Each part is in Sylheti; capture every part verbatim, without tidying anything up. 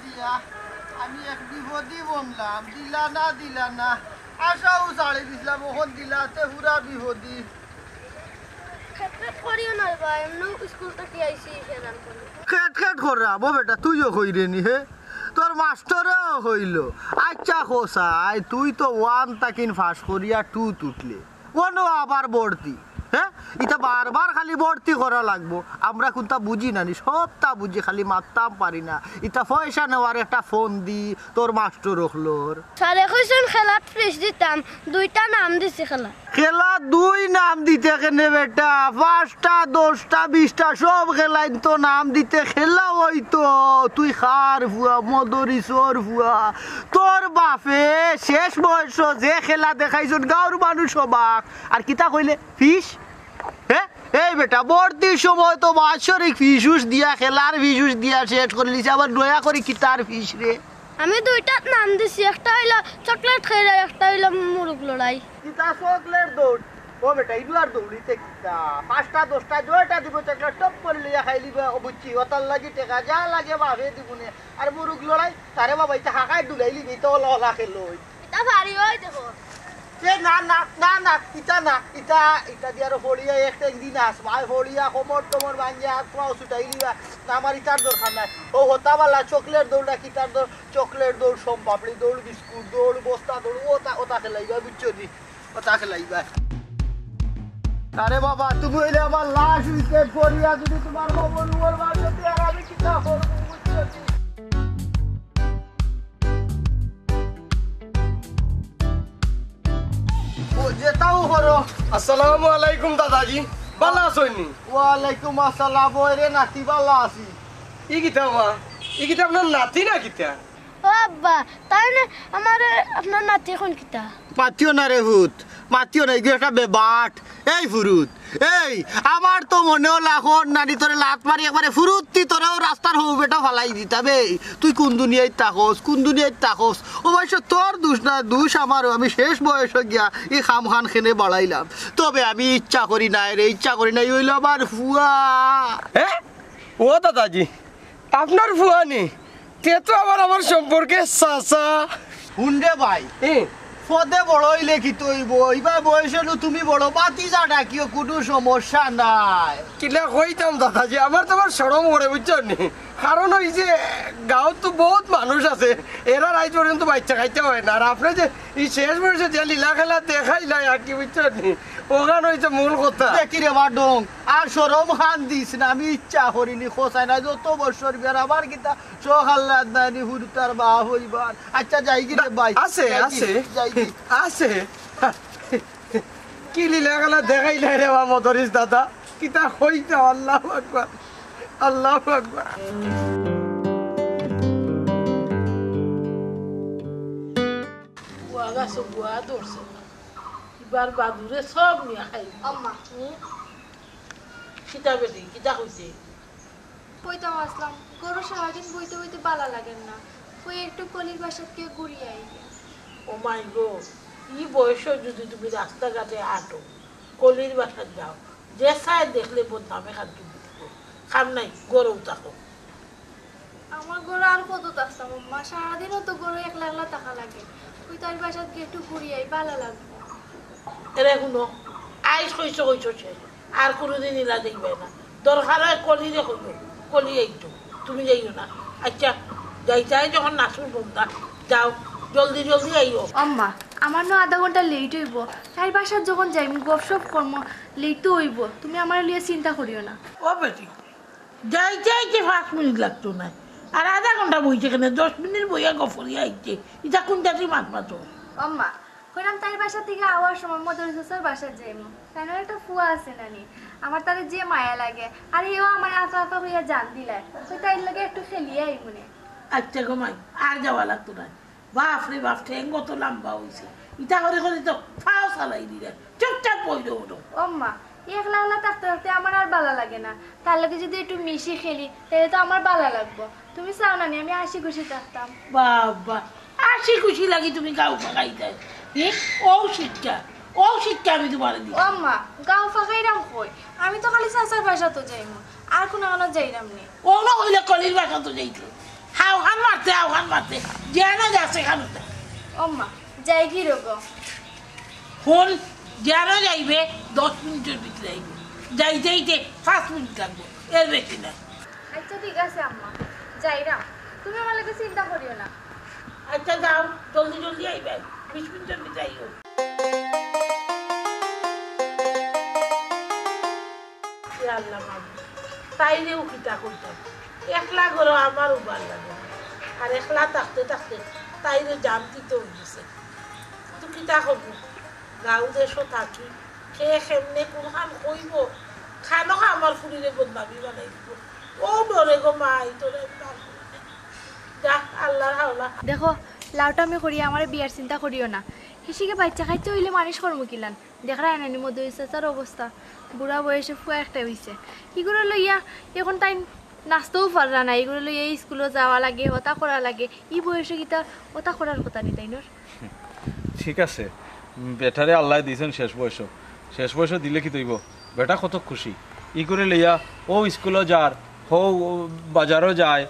দিয়া, আমি এক বিপদি বনলাম, দিলা না, দিলা না। আশাও ছাড়ি দিছলাম, অখন দিলা, তে পুরা বিপদি। খেট খেট করিও না রে বা, এমনেউ স্কুল থাকি আইছি, ফেরার পরে। খেট খেট কররাম, ও বেটা, তুইও কইরে নি, হে? তোর মাস্টরেও কইলো। আইচ্ছা, কছাই, তুই তো ওয়ান তাকিন পাশ করিয়া টুত উঠলে। অনো আবার ভর্তি, হে? ইতা বারবার খালি ভর্তি করা লাগবো। আমরা কুন্তা বুঝি না নি, সবতা বুঝি, খালি মাততাম পারি না। ইতা পয়সা নেওয়ার একটা ফন্দি তোর মাস্টর অকলর। স্যারে কইছইন খেলাত ফিস দিতাম, দুইটা নাম দিছি খেলা। খেলা দুই নাম দিতে কেনে বেটা? পাঁচটা, দশটা, বিশটা সব খেলাইন তো নাম দিতে খেলা অইতো। তুই কার ফুয়া, মদরিছর ফুয়া। তোর বাপে শেষ বয়সো যে খেলা দেখাইছইন গাঁওর মানুষ অবাক। আর কিতা কইলে? ফিস? হে? এই বেটা, ভর্তির সময় তো বাৎসরিক ফিস উস দিয়া, খেলার ফিস উস দিয়া শেষ করিলিছে, আবার নয়া করি কিতার ফিস রে? আমি দুইটাত নাম দিছি, একটা অইলো চকলেট খেলা, একটা অইলো মুরুগ লড়াই। কিতা চকলেট দৌড়? ও বেটা, ইগুলার দৌড়িতে কিতা? পাঁচটা দশটা জয়টা দিব চকলেট, টপ করি লইয়া খাইলিবা, ও বুঝছি, অতার লাগি টেকা যা লাগে বাপে দিবনে। আর মুরুগ লড়াই, তারে বাবা, ইতা হাকায় দুলাইলিবি, ইতা অলা অলা খেলো। ইতা ভারি অয় দেখো। এ না, না, না, না, ইতা না, ইতা, ইতা দি আরো ফড়িয়া এক টেক দিন আস, ভাই, ফড়িয়া কোমর টোমর ভাঙ্গিয়া হাত পাও ছুটাইলিবা। না, আমার ইতার দরকার নাই। ও হতা বালা, চকলেট দৌড় না, কিতার দৌড়, চকলেট দৌড়, সোম পাপড়ি দৌড়, বিস্কুট দৌড়, বস্তা দৌড়, অতা, অতা খেলাইবা, বুঝছো নি? অতা খেলাইবা। আরে বাবা, তুমি অইলে আমার লাশ উইকেট করিয়া যদি তোমার খবর উমর মারতে, আর আমি কিতা করবো, বুঝছো নি? ও, যেতাও করো। আসসালামু আলাইকুম দাদাজি, বালা আছইন নি? ওয়ালাইকুম আসসালাম, ওই রে নাতি, বালা আছি। ই কিতা বা? ই কিতা আপনার নাতি না কিতা? ও আব্বা, তাইন আমারে আপনার নাতি কইন কিতা? মাতিও না রে ফুত, মাতিও না, ইগু একটা বেবাট। এই ফুরুত, এই, আমার তো মনে অইলো অখন নানি তোরে লাত মারি একবারে ফুরুত্তি তোরেও রাস্তার হউ বেটা ফালাই দিতাম। এই, তুই কুন দুনিয়াত থাকস, কুন দুনিয়াত থাকস? অবশ্য তোর দুষ না, দুষ আমারও। আমি শেষ বয়সো গিয়া ই কামখান কেনে বাড়াইলাম। তবে আমি ইচ্ছা করি নাই রে, ইচ্ছা করি নাই, অইলো আমার ফুয়া। হ্যাঁ? ও দাদাজি, আপনার ফুয়া নি? তে তো আবার আমার সম্পর্কে চাচা। হুন রে ভাই, এ? পদে বড় অইলে কিতা অইবো? ইবা বয়সে নু তুমি বড় ভাতিজা ডাকিও, কুনু সমস্যা নাই। কিলা কইতাম দাদাজি, আমার তো আবার শরম করে, বুঝছো নি? কারণ অইছে, গাঁওত তো বউত মানুষ আছে, এরার আইজ পর্যন্ত বাইচ্চা কাইচ্চা অয় না। আর আপনে যে ই শেষ বয়সো যে লীলা খেলা দেখাইলা আর কি, বুঝছো নি? অখান অইছে মূল কথা। দেখি রে বা ঢং, আর শরম খান দিস না, আমি ইচ্ছা করিনি, কছাই না, যত বছর বিয়ার আবার কিতা চোখ আল্লাহ দানি হুরুতার বাপ অইবার। আচ্ছা, যাইগি রে ভাই। আছে, যাইগি, আছে। যাইগি। আছে। কি লীলা খেলা দেখাইলা রে বা মদরিছ দাদা? কিতা কইতাম, আল্লাহু আকবার, আল্লাহু আকবার। গুয়া গাছো গুয়া ধরছে না। ইবার বাদুরে সব নিয়া খাইল। আম্মা। হুম? কিতা বেটি, কিতা কইছে? কইতাম আছলাম, ঘরো সারাদিন বইতে বইতে বালা লাগের না, কই একটু কলির বাসাত গিয়া ঘুরি আই। ও মাই গো, ই বয়সো যদি তুমি রাস্তাঘাটে আটো, কলির বাসাত যাও, যে সায় দেখলে বদনামে খান তুমি দিত। কাম নাই, ঘরো থাকো। আমার ঘরো আর কত থাকতাম আম্মা, সারাদিনও তো ঘরো একলা একলা থাকা লাগে। কই তাইর বাসাত গিয়া একটু ঘুরি আই, বালা লাগবো। এরে হুনো, আইজ কইছো কইছো শেষ, আর কুনুদিন ইলা যাইবায় না। দরকার অয় কলিরে কইও, কলি আইতো, তুমি যাইও না। আচ্ছা, যাইতায় যখন নাসুর বন্দা, যাও, জলদি জলদি আইও। আম্মা, আমার নু আধা ঘন্টা লেইট অইবো। তাইর বাসাত যখন যাইমু, গপসপ করমু, লেইট তো অইবো। তুমি আমারে লইয়া চিন্তা করিও না। ও বেটি, যাইতে আইতে পাঁচ মিনিট লাগতো নায়, আর আধা ঘন্টা বইছে কেনে? দশ মিনিট বইয়া গফরিয়া আইছে, ইতা কুন জাতি মাত মাতো? আম্মা, কইরাম তাইর বাসা থাকি আওয়ার সময় মদরিছ চাচার বাসাত যাইমু, তাইনর একটা ফুয়া আছে নানি, আমার তারে যে মায়া লাগে, আর হেও আমারে আফা আফা কইয়া জান দিলায়, কই তাইর লগে একটু খেলিয়া আইমুনে। আচ্ছা গো মাই, আর যাওয়া লাগতো নায়। বাফরে বাফ, ঠেং কত লাম্বা অইছে। ইতা করি করি তো ফাও চালাই দিলে। চুপচাপ বই রও, রও। ও মা, একলা একলা থাকতে থাকতে আমার আর বালা লাগে না। তার লগে যদি একটু মিশি খেলি, তাইলে তো আমার বালা লাগবো। তুমি চাও না নি আমি হাসি খুশি থাকতাম? বাবা, হাসি খুশি লাগি তুমি গাঁও ফাকাইতায়? হে, অউ শিক্ষা, অউ শিক্ষা আমি তুমারে দিছি। ও মা, গাঁও ফাকাইরাম কই? আমি তো খালি চাচার বাসাত যাইমু, আর কুনু খানো যাইরাম নি। অনো অইলে কলির বাসাত যাইতে। হাওখান মারতে, হাওখান মারতে, যেখানো যাস সেখানো যা। ও মা, যাই কি রকম? ফোন যেখানো যাইবে, দশ মিনিটের ভিতরে আইবে। যাইতে যাইতে পাঁচ মিনিট লাগবো, এর বেশি না। আচ্ছা, ঠিক আছে আম্মা, যাইরাম। তুমি আমার লাগি চিন্তা করিও না। আচ্ছা, যাও, জলদি জলদি আইবে, বিশ মিনিটের ভিতরে আইও। ইয়া আল্লাহ মাবুদ, তাইরেও কিতা কইতাম, একলা ঘরো আমারও ভালা লাগে না। আর একলা থাকতে থাকতে তাইরও জান দিতে অইগেছে। কিন্তু কিতা করবো, গাঁও দেশো থাকি, কে কেমনে কুনখান কইবো, খানোখা আমার ফুড়িরে বদনামি বানাই দিবো। ও ডরে গো মাই, তোরে আমি বার করি না। যা, আল্লাহর হাওলা। দেখো, লাউটামি করিয়া আমারে বিয়ার চিন্তা করিও না। হিসিকে বাইচ্চা কাইচ্চা অইলে মানুষ করমু কিলান। দেখরায় নানি মদুই চাচার অবস্থা, বুড়া বয়সে ফুয়া একটা অইছে। ইগুরে লইয়া এখন তাইন নাচতেও পাররা না, ইগুরে লইয়া স্কুলো যাওয়া লাগে, অতা করা লাগে। ই বয়সে কিতা অতা করার কথা নি তাইনর? ঠিক আছে, বেটারে আল্লায় দিছইন শেষ বয়সো, শেষ বয়সো দিলে কিতা অইবো? বেটা কত খুশি, ইগুরে লইয়া অউ স্কুলো যার, হউ বাজারো যায়,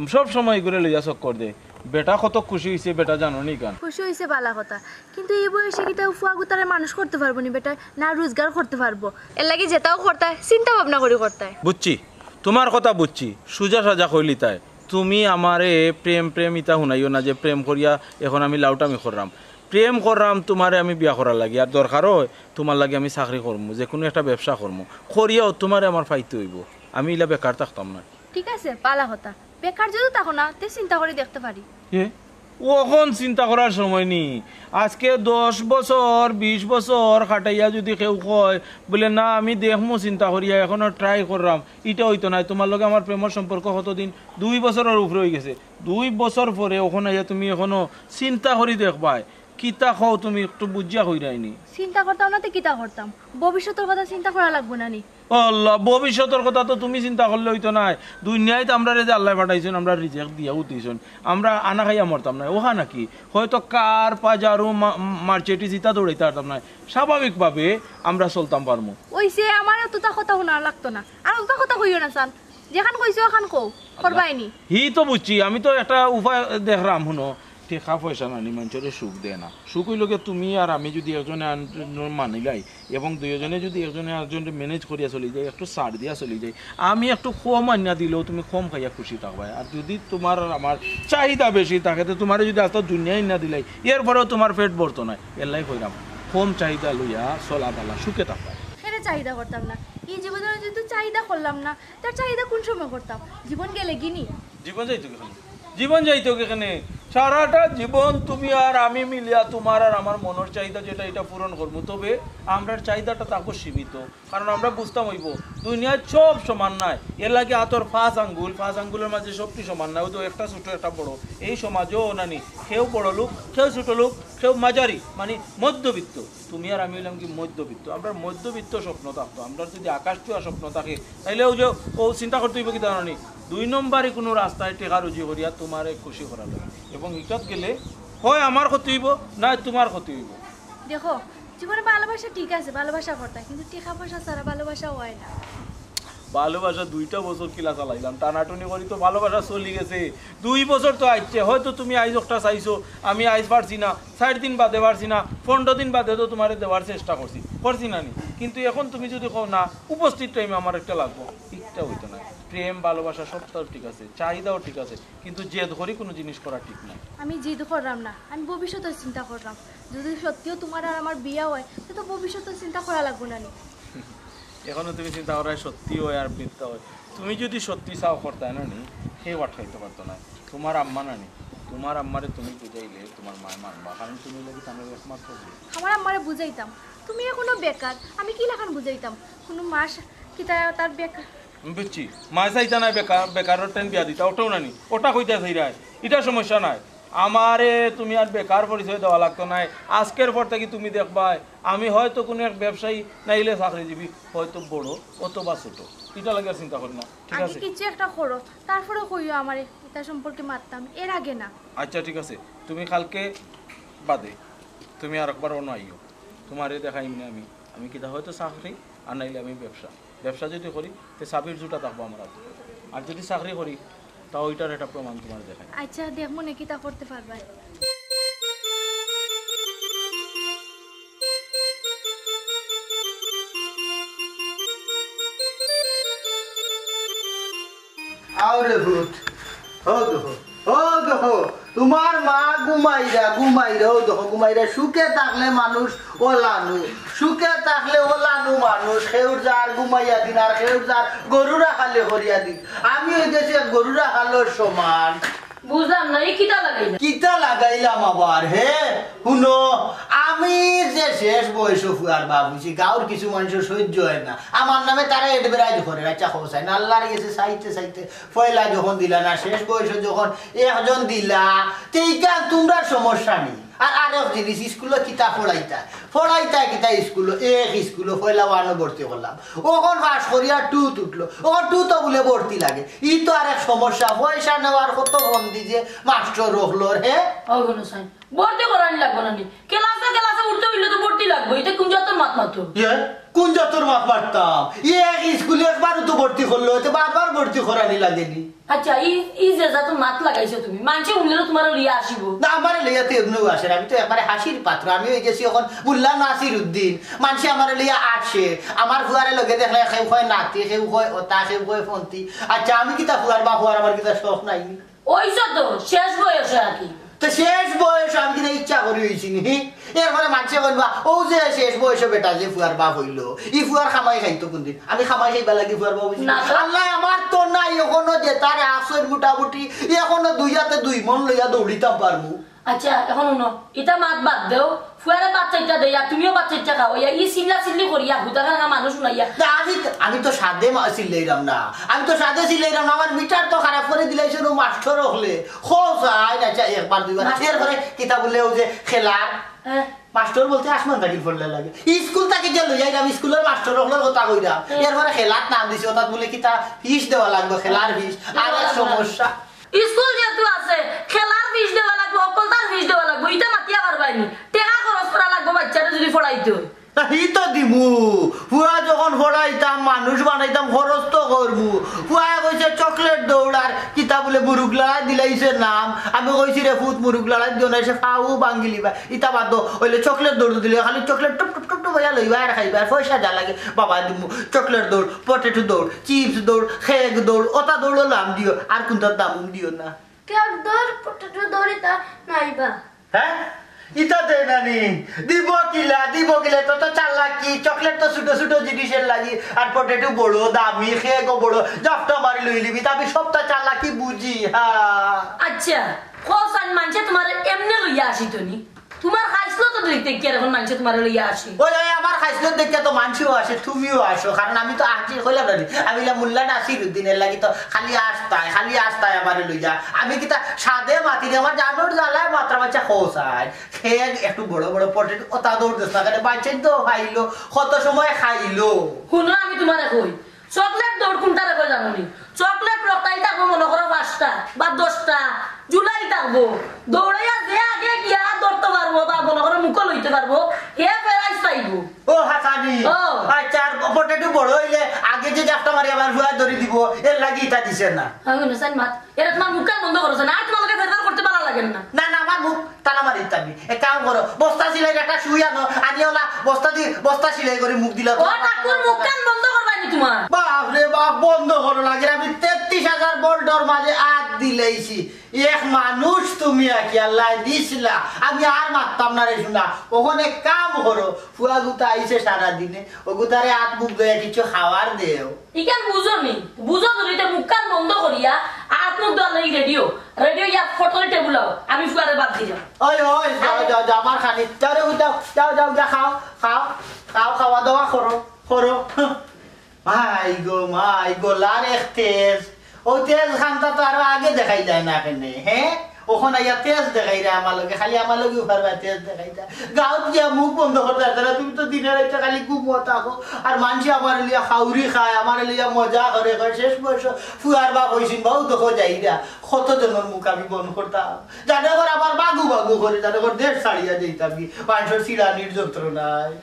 সব সময় ইগুরে লইয়া চক্কর দেয়। বেটা কত খুশি অইছে, বেটা জানো নি কান? খুশি অইছে বালা কথা, কিন্তু ই বয়সে কিতা ফুয়া গুতারে মানুষ করতে পারবো নি বেটায়? না রোজগার করতে পারবো? এরলাগি যেতাও করতায়, চিন্তা ভাবনা করি করতায়। বুঝছি, তুমার কথা বুঝছি, সুজা সাজা কইলিতায়। তুমি আমারে প্রেম প্রেম ইতা হুনাইও না যে প্রেম করিয়া এখন আমি লাউটামি কররাম। প্রেম কররাম তুমারে আমি বিয়া করার লাগি, আর দরকার অয় তুমার লাগি আমি চাকরি করমু, যেকুনু একটা ব্যবসা করমু, করিয়াও তুমারে আমার পাইতে অইবো। আমি ইলা বেকার থাকতাম না। ঠিক আছে, বালা কথা। বেকার যদি থাকো না, তে চিন্তা করি দেখতে পারি। এ? অখন চিন্তা করার সময় নি। আজকে দশ বছর, বিশ বছর খাটাইয়া যদি কেউ কয়, বুলে, "না, আমি দেখমু চিন্তা করিয়া, এখনো try কররাম", ইটা অইতো নায়। তুমার লগে আমার প্রেমর সম্পর্ক কতদিন? দুই বছরর উপরে অইগেছে। দুই বছর পরে অখন আইয়া তুমি এখনো চিন্তা করি দেখবায়। কিতা কও তুমি একটু বুঝিয়া কইরায় নি? চিন্তা করতাম না তে কিতা করতাম? ভবিষ্যতর কথা চিন্তা করা লাগবো না নি? আল্লাহ, ভবিষ্যতর কথা তো তুমি চিন্তা করলে অইতো নায়। দুনিয়াত আমরারে যে আল্লায় পাঠাইছইন, আমরারে রিজিক দিয়া উঠাইছইন, আমরা আনা খাইয়া মরতাম নায়, অখান নাকি? হয়তো কার, পাজারু, মা-, মার্সিডিজ ইতা দৌড়াইতে পারতাম নায়। স্বাভাবিকভাবে আমরা চলতাম পারমু। অইছে, আমারে অততা কথা হুনা লাগতো না, আর অততা কথা কইও না চান। যেখান কইছো অখান কও, করবায় নি। হি তো বুঝছি, আমি তো একটা উপায় দেখরাম, হুনো, টেকা পয়সা নানি মানষরে সুখ দেয় না। সুখ অইলো গিয়া তুমি আর আমি যদি একজনে আনজনরে মানিলাই এবং দুইওজনে যদি একজনে আরকজনরে manage করিয়া চলি যাই, একটু ছাড় দিয়া চলি যাই, আমি একটু কম আনিয়া দিলেও তুমি কম খাইয়া খুশি থাকবায়। আর যদি তুমার আর আমার চাহিদা বেশি থাকে, তে তুমারে যদি আস্তা দুনিয়া আনিয়া দিলাই, এরপরেও তুমার পেট ভরতো নায়। এরলাগি কইরাম, কম চাহিদা লইয়া চলা বালা, সুখে থাকবায়। কেনে চাহিদা করতাম না? ই জীবনে যদি চাহিদা করলাম না, তার চাহিদা কুন সময় করতাম? জীবন গেলে গি নি? জীবন যাইতো কেনে? জীবন যাইতো কেনে? সারাটা জীবন তুমি আর আমি মিলিয়া তুমার আর আমার মনর চাহিদা যেটা, ইটা পূরণ করমু। তবে আমরার চাহিদাটা থাকবো সীমিত, কারণ আমরা বুঝতাম অইবো দুনিয়াত সব সমান নায়। এরলাগি আতর পাঁচ আঙ্গুল, পাঁচ আঙ্গুলর মাঝে সবটি সমান নায়, অউ তো একটা ছোট একটা বড়। এই সমাজও নানি, কেউ বড় লোক, কেউ ছোট লোক, কেউ মাঝারি, মানে মধ্যবিত্ত। তুমি আর আমি অইলাম কি মধ্যবিত্ত। আমরার মধ্যবিত্ত স্বপ্ন থাকতো, আমরার যদি আকাশ ছুয়া স্বপ্ন থাকে, তাইলে অউ যে অউ চিন্তা করতে অইবো কিতা জানো নি? দুই নম্বরি কুনু রাস্তায় টেকা রুজি করিয়া তুমারে খুশি করা লাগে, এবং ইটাত গেলে হয় আমার ক্ষতি অইবো, নায় তুমার ক্ষতি অইবো। দেখো, জীবনে ভালোবাসা ঠিক আছে, ভালোবাসা করতায়, কিন্তু টেকা পয়সা ছাড়া ভালোবাসা অয় না। ভালোবাসা দুইটা বছর কিলা চালাইলাম, টানাটুনি করি তো ভালোবাসা চলি গেছে। দুই বছর তো আইছে, হয়তো তুমি আইজ একটা চাইছো, আমি আইজ পারছি না, চাইর দিন বাদে পারছি না, পনরো দিন বাদে তো তুমারে দেওয়ার চেষ্টা করছি, করছি না নি? কিন্তু এখন তুমি যদি কও, "না, উপস্থিত টাইমে আমার একটা লাগবো", ইটা অইতো নায়। প্রেম, ভালোবাসা সবটাও ঠিক আছে, চাহিদাও ঠিক আছে, কিন্তু জেদ করি কুনু জিনিস করা ঠিক নায়। আমি জিদ কররাম না, আমি ভবিষ্যতর চিন্তা কররাম। যদি সত্যিও তুমার আর আমার বিয়া অয়, তে তো ভবিষ্যতর চিন্তা করা লাগবো না নি? এখনো তুমি চিন্তা কররায় সত্যি অয় আর মিথ্যা অয়। তুমি যদি সত্যি চাও করতায় না নি, কেউ আটকাইতে পারতো নায়। তুমার আম্মা না নি, তুমার আম্মারে তুমি বুঝাইলে তুমার মায় মানবা, কারণ তুমি অইলায় গি তান একমাত্র বইন। আমার আম্মারে বুঝাইতাম, তুমি এখনো বেকার, আমি কিলাখান বুঝাইতাম? কুনু মাস কিতা তার বেকার। আমি বুঝছি, মায় চাইতা নায় বেকার, বেকারর টেন বিয়া দিতা, অটাও না নি, অটা কইতা চাইরায়, ইটা সমস্যা নায়। আমারে তুমি আর বেকার পরিচয় দেওয়া লাগতো নায়। আজকের পর থাকি তুমি দেখবায়, আমি হয়তো কুনু এক ব্যবসায়ী, নাইলে চাকরিজীবী, হয়তো বড় অথবা ছোট, ইটা লাগি আর চিন্তা করি না, ঠিক আগে আছে? কিছু একটা করো, তারপরে কইও আমারে, ইটা সম্পর্কে মাততাম, এর আগে না। আচ্ছা, ঠিক আছে, তুমি কালকে বাদে, তুমি আরকবার অনো আইও, তুমারে দেখাইমুনে আমি, আমি কিতা হয়তো চাকরি, আর নাইলে আমি ব্যবসা। ব্যবসা যদি করি, তে চাবির জুটা থাকবো আমার আতো। আর যদি চাকরি করি, তা ওইটার একটা প্রমাণ তোমার দেখাই। আচ্ছা, দেখমু নে কিতা করতে পারবায়। আও রে ভূত, ও দেখো, ও দেখো, তোমার মা ঘুমাইরা, ঘুমাইরা, ও দেখো, ঘুমাইরা। সুখে থাকলে মানুষ ওলানু, সুখে থাকলে ওলানু মানুষ, খেউর যার ঘুমাইয়া দিন, আর খেউর যার গরুরা খালি করিয়া দিন। আমি ওই দেশে গরুরা খালোর সমান। বুঝলাম না, এই কিতা লাগাইলা? কিতা লাগাইলাম আবার, হে? হুনো, আমি যে শেষ বয়স ফুয়ার বাপ হইছি, গাঁওর কিছু মানুষের সহ্য হয় না। আমার নামে তারা advertise করে, আচ্ছা, খোঁজ হয় না। আল্লাহর গেছে চাইতে চাইতে পয়লা যখন দিলা না, শেষ বয়সে যখন একজন দিলা, তে ইখান তোমরার সমস্যা নেই। আর আরেক জিনিস, স্কুলে কিতা পড়াইতা? পড়াইতা কিতা স্কুলে? এক স্কুলে পয়লা ওয়ানও ভর্তি করলাম, ওখান পাস করিয়া টুত উঠলো, ওখান টুত বুলে ভর্তি লাগে। ই তো আরেক সমস্যা, পয়সা নেওয়ার কত ফন্দি যে মাস্টর রখলো রে। ও হুনো চাইন, ভর্তি করানি লাগবো না নি? ক্লাসে ক্লাসে উঠতে হইলে তো ভর্তি লাগবো। ইটা কোন জাতর মাত মাতো? ইয়ে, কোন জাতর মাত মারতাম? ই এক স্কুলে একবারও তো ভর্তি করলো, এতে বারবার ভর্তি করানি লাগেনি। আচ্ছা, ই, ই যে জাতর মাত লাগাইছো তুমি, মানষে হুনলে তো তোমারে লইয়া আসিবো। না, আমারে লইয়া তো এমনেও আসে না, আমি তো একবারে হাসির পাত্র। আমি ওই গেছি এখন মোল্লা নাসির উদ্দিন, মানষে আমারে লইয়া আসে, আমার ফুয়ারে লগে দেখলে কেউ কয় নাতি, কেউ কয় ওতা, কেউ কয় ফন্তি। আচ্ছা, আমি কিতা ফুয়ার বাপ, ফুয়ার আমার কিতা শখ নাই নি? ওই তো শেষ বয়সে আর কি। তো শেষ বয়স আমি কিতা ইচ্ছা করি হইছি নি? এরপরে মানষে কইবা, "ও যে শেষ বয়সে বেটা যে ফুয়ার বাপ হইলো, ই ফুয়ার কামাই খাইতো কোনদিন?" আমি কামাই খাইবার লাগি ফুয়ার বাপ হইছি? না তো। আল্লাহ, আমার তো নাই এখনো যে তার আসল মোটামুটি, এখনো দুই হাতে দুই মন লইয়া দৌড়িতাম পারমু। আচ্ছা, এখন হুনো, ইতা মাত বাদ দেও, ফুয়ারে বাচ্চাইটা দেই, আর তুমিও বাচ্চাইটা খাও, ইয়া ই চিল্লা চিল্লি করিয়া, হুদাখানা মানুষ হুনাইয়া। না, আমি তো, আমি তো সাদে মা-, চিল্লাইরাম না, আমি তো সাদে চিল্লাইরাম না, আমার মিটার তো খারাপ করি দিলাইছে, ও মাস্টর হকলে, খোঁজ আয় না, চাই একবার দুইবার, মাস্টর? এরপরে কিতা বলে ও যে খেলার, হ্যাঁ। মাস্টর বলতে আসমান থাকি পড়লে লাগে, স্কুল থাকি যে লই যাইরাম, স্কুলের মাস্টর হকলের কথা কইরাম, হ্যাঁ। এরপরে খেলার নাম দিছে, ওটা বলে কিতা ফিস দেওয়া লাগবে, খেলার ফিস, আর এক সমস্যা। স্কুল যেহেতু আছে, খেলার ফিস দেওয়া লাগবো, হকলতার ফিস দেওয়া লাগবো, ইটা মাতিয়া পারবায়নি। টেকা খরচ করা লাগবো বাচ্চারে যদি পড়াইতে হয়। তা হি তো দিমু, ফুয়া যখন পড়াইতাম, মানুষ বানাইতাম, খরচ তো করমু। ফুয়ায় কইছে চকলেট দৌড় আর কিতা বলে মুরুগ লড়াই দিলাইছে নাম। আমি কইছি, "রে ফুত, মুরুগ লড়াই দিও না, সে ফাউ ভাঙ্গিলিবা।" ইতা বাদ দো, অইলে চকলেট দৌড় দিলে খালি চকলেট টুপ টুপ টুপ টুপ অইয়া লইবা আর খাইবা, আর পয়সা যা লাগে বাবা দিমু। চকলেট দৌড়, পটেটো দৌড়, চিপস দৌড়, খেক দৌড়, ওটা দৌড় নাম দিও, আর কোনটার দাম দিও না। কেক দৌড়, পটেটো দৌড় ইতা নাইবা। হ্যাঁ? ইতা দে নানি, দিব কিলা, দিব কিলা, তো তো চালাকি, চকলেট তো ছোট ছোট জিনিসের লাগি, আর পটেটো বড়, দামি, খেকও বড়, জাফটা মারি লইলিবি, তা আমি সবটা চালাকি বুঝি, হ্যাঁ। আচ্ছা, কও চাইন মানষে তোমারে এমনে লইয়া আসিতো নি? তোমার খাইছলত তো দেখি আর এখন মানষে তোমারে লইয়া আসি। ওই, ওই, আমার খাইছলত দেখিয়া তো মানষেও আসে, তুমিও আসো, কারণ আমি তো আসি, কইলাম না নি, আমি ইলা মোল্লা নাসির উদ্দিনের লাগি তো খালি আসতায়, খালি আসতায় আমারে লইয়া। আমি কিতা সাদে মাতি নি, আমার জানোর জ্বালায় মাত্রা বাচ্চা খোঁজ আয়। খেয়ে একটু বড় বড় পটেটো, ওটা দৌড় দিস না, কেন বাচ্চাই তো খাইলো, কত সময় খাইলো। হুনো, আমি তোমারে কই, চকলেট দৌড় কোনটারে কয় জানো নি? চকলেট রক্তাই থাকবো মনে করো পাঁচটা বা দশটা, ঝুলাই থাকবো। দৌড়াইয়া যে আগে গিয়া ধরতে পারবো বা মনে করো মুখো লইতে পারবো, হে প্রাইজ পাইবো। ও হাসানি। ও। আচ্ছা, আর পটেটো বড় হইলে আগে যে জাফটা মারি আমার ফুয়া ধরি দিব, এর লাগি ইটা দিছে না। আমি না চাইন মাত। এরা তোমার মুখ কান বন্ধ করো না, আর তোমার লগে ফেরফার করতে ভালো লাগে না। না, না, আমার মুখ তালা মারি দিতাম নি। এক কাম করো, বস্তা সিলাই একটা সুই আনো, আনি ওলা বস্তা দি, বস্তা সিলাই করে মুখ দিলা তো। ও ঠাকুর, মুখ কান বন্ধ করবায় নি তোমার। বাপ রে বাপ, বন্ধ করো লাগে। আমি তেত্রিশ হাজার ভোল্টর মাঝে আত দিলাইছি। এক মানুষ তুমি আকি আল্লাহ দিছিলা। আমি আর মারতাম না রে শোনা। ওখানে কাম করো, ফুয়া গুতা আইছে সারা দিনে, ও গুতারে আত মুখ ধইয়া কিছু খাওয়ার দেও। ইখান বুঝো নি? বুঝো যদি তে মুখ কান বন্ধ করিয়া আত মুখ ধোয়ার লাগি রেডিও। রেডিও ইয়া ফটো টেবুল আও। আমি ফুয়ারে বাদ দিলাম। ওই, ওই, যাও, আরে। যাও, যাও, আমার খালি। যাও রে, যাও, যাও, যাও, যাও, খাও, খাও, খাও, খাওয়া দাওয়া করো, করো। মাই গো, মাই গো, লার এক তেজ। ও তেজ খানটা তো আরো আগে দেখাই যায় না কেনে, হ্যাঁ? ওখান আইয়া তেজ দেখাইরা আমার লগে, খালি আমার লগে উঠার ভাই তেজ দেখাইতা। গাঁওত গিয়া মুখ বন্ধ করে দেয়, তারা তুমি তো দিনে রাইতে খালি ঘুমো থাকো। আর মানষে আমার লইয়া খাউরি খায়, আমার লইয়া মজা করে, কয় শেষ বয়স ফুয়ার বা কইসিন বাউ দেখো যাইরা। কত জনের মুখ আমি বন্ধ করতাম। জানে কর আবার বাগু বাগু করে, জানে কর দেশ ছাড়িয়া যাইতাম কি, মানষর চিড়ানির যন্ত্রণায়।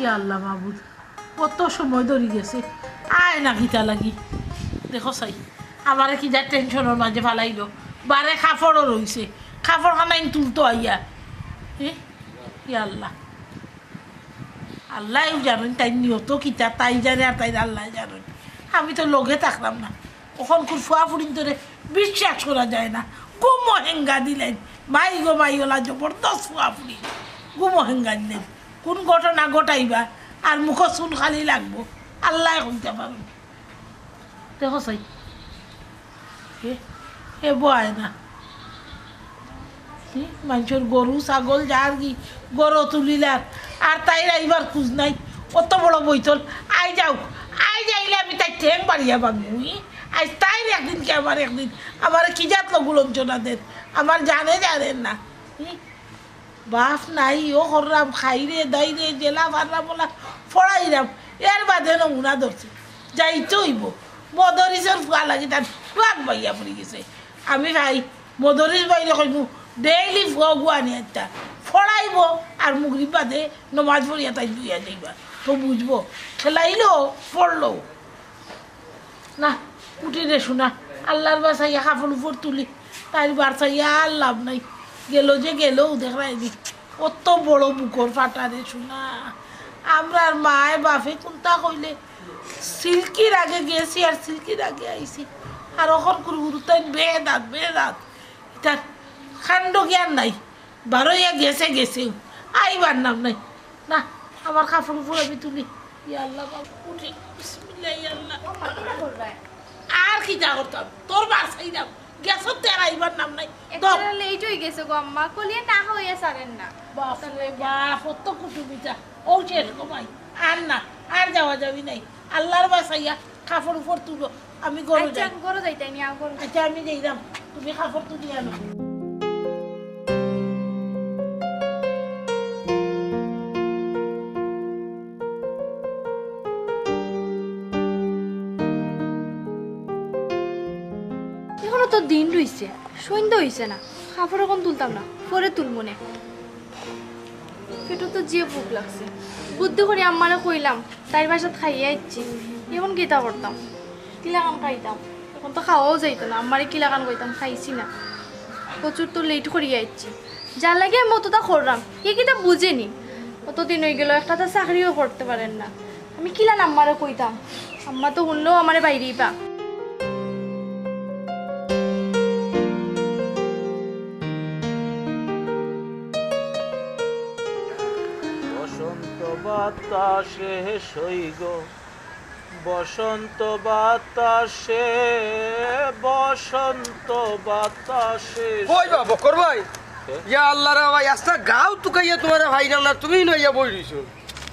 ইয়া আল্লাহ মাবুদ, কত সময় ধরি গেছে, আয় না কিতা লাগি। দেখো চাই, আমারে কিতা টেনশনর মাঝে ফালাইলো। বারে কাপড়ও রইছে, কাপড় খানাইন তুলতো আইয়া। এ, ইয়া আল্লাহ, আল্লাহউ জানইন তাইর নিয়ত কিতা, তাই জানে আর তাইর আল্লাহ জানইন। আমি তো লগে থাকলাম না, অখনকুর ফুয়া ফুড়িন্তরে বিশ্বাস করা যায় না। ঘুমো হেঙ্গা দিলাইন, মাই গো মাই, অলা জবরদস্ত ফুয়া ফুড়ি, ঘুমো হেঙ্গা দিলাইন। কোন ঘটনা ঘটাইবা আর মুখো চুন খালি লাগবো, আল্লায় কইতা পারইন। দেখো চাই, এ, এ বয় না। হি, মানষর গরু, ছাগল, যার কি, গরু তুলিলার, আর তাইর আইবার খুজ নাই। অত বড় বৈতল, আই যাউক, আই যাইলে আমি তাইর ঠেং বাড়িয়া ভাঙমু, হি। আইজ তাইর একদিন কি আমার একদিন, আমারে কি জাত লঘু লাঞ্ছনা দের, আমার জানে জানেন না, হি। বাফ নাই, ও কররাম, খাইরে, দাইরে, যেলা পাররাম অলা ফড়াইরাম, এর বাদে নমুনা ধরছে, যাইতে অইবো। মদরিসর ফুয়া লাগি তার ফুয়াক বাইয়া পড়ি গেছে। আমি ভাই, মদরিস বাইরে কইমু, ডেইলি ফুয়া গুয়া নিয়া আইতা, ফড়াইবো, আর মুগরিব বাদে নমাজ পড়িয়া তাই দুইয়া যাইবা, তো বুঝবো, খেলাইলো, পড়লো। না, উঠি রে সোনা, আল্লার বায় চাইয়া কাপড় উপর তুলি, তাইর বার চাইয়া আর লাভ নাই। গেল যে গেল, দেখরায়নি। অত বড় বুকর ফাটা রে সোনা। আমরার মায় বাফে কুনতা কইলে, সিল্কির আগে গেছি আর সিল্কির আগে আইছি। আর অখন কুরু কুরু তাই বেদাত, বেদাত। ইতার কাণ্ড জ্ঞান নাই। বারইয়া গেছে, গেছেউ। আইবার নাম নাই। না, আমার কাপড় উপর আমি তুলি। ইয়া আল্লাহ, বাবা, উঠি। বিসমিল্লাহ, ইয়া আল্লাহ। ও মা, কিতা করবায়? আর কিতা করতাম? তোর বার চাইরাম। গেছত তে আর আইবার নাম নাই। ধর। একটা লেট অই গেছে গো আম্মা। কলিয়ে না হইয়া ছাড়েন না। বাপ রে বাপ, অত কুটুমিতা। ও শেষ গো ভাই। আর না, আর যাওয়া যাবি নাই। আল্লার বায় চাইয়া কাপড় উপর তুলো, আমি ঘরো আচ্ছা, যাই। আমি ঘরো যাইতাম, আমি ঘরো যাই। আচ্ছা, আমি যাইরাম, তুমি কাপড় তুলি আনো। এখনো তো দিন রইছে, সন্ধ্যা অইছে না, কাপড় অখন তুলতাম না, পরে তুলমুনে। পেটো তো যে ভুক লাগছে, বুদ্ধি করি আম্মারে কইলাম, তাইর বাসাত খাইয়া আইছি। অখন কিতা করতাম, কিলাখান খাইতাম? অখন তো খাওয়াও যাইতো না, আম্মারে কিলাখান কইতাম, খাইছি না। প্রচুর তো লেট করিয়া আইছি, যার লাগি আমি অততা কররাম। হে কিতা বুঝেনি, অতদিন অইগেলো, একটা তো চাকরিও করতে পারের না। আমি কিলান আম্মারে কইতাম, আম্মা তো হুনলেও আমারে বাইরেইবা। বসন্ত বাতাসে সইগ, বসন্ত বাতাসে, বসন্ত বাতাসে। কই বা বক্কর ভাই? কে? ইয়া আল্লাহ রে ভাই, আস্তা গাউ তুকাইয়া তুমারে পাইরাম না, তুমি নইয়া বই রইছো।